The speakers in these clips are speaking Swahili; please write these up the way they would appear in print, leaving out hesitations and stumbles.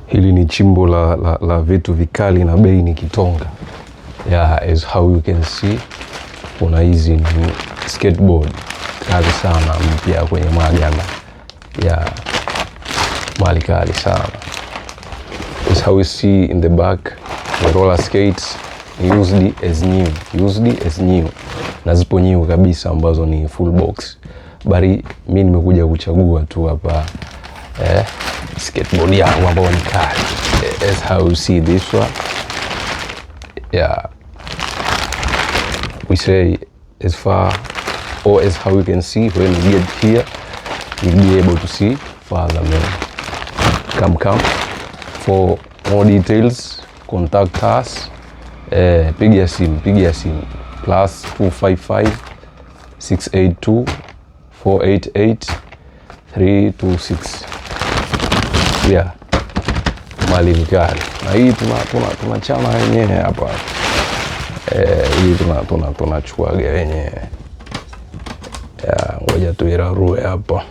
Hili ni chimbo la vitu vikali na bei ni kitonga. Yeah, as how you can see, kuna hizi ni skateboard kali sana mpya kwenye maganda. Yeah, mali kali sana. As how you see in the back, the roller skates used as new, used as new, na zipo new kabisa ambazo ni full box. Bali mi nimekuja kuchagua tu hapa skateboard yangu ambayo ni kali. As how you see this one. Yeah, we say as far or as how you can see, when you get here you'll be able to see further, man. Come, come for more details, contact us. Piga simu, piga simu +255 682 488 326. Yeah, mali ni kali na hii tunachana wenyewe hapa. Hii tunachukuaga wenyewe. Yeah, ngoja tuirarue hapa.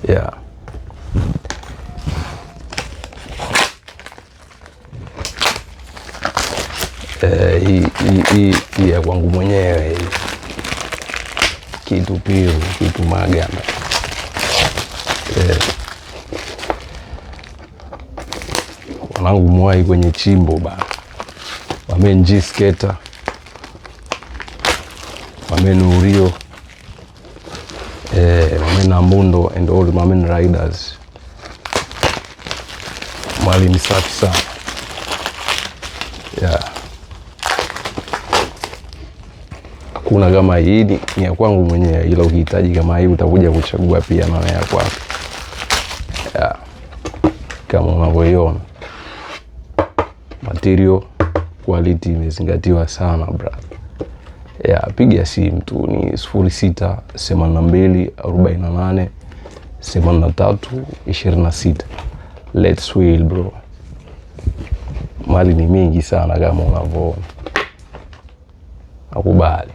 Yeah. Hii ya kwangu mwenyewe hii. Kitu piru, kitu maganda. Wanangu mwai kwenye chimbo bana. Wamen G skater. Wamen Urio. Wamen Ambundo and all Mamen riders. Mali ni safi sana. Yeah. Hakuna kama hii, ni ya kwangu mwenyewe, ila ukihitaji kama hii utakuja kuchagua pia na ya kwako. Yeah. Kama unavyoiona material quality imezingatiwa sana brother. Yeah, piga simu tu ni 06 82 48 83 26. Let's wheel bro. Mali ni mingi sana kama unavyoona. Nakubali.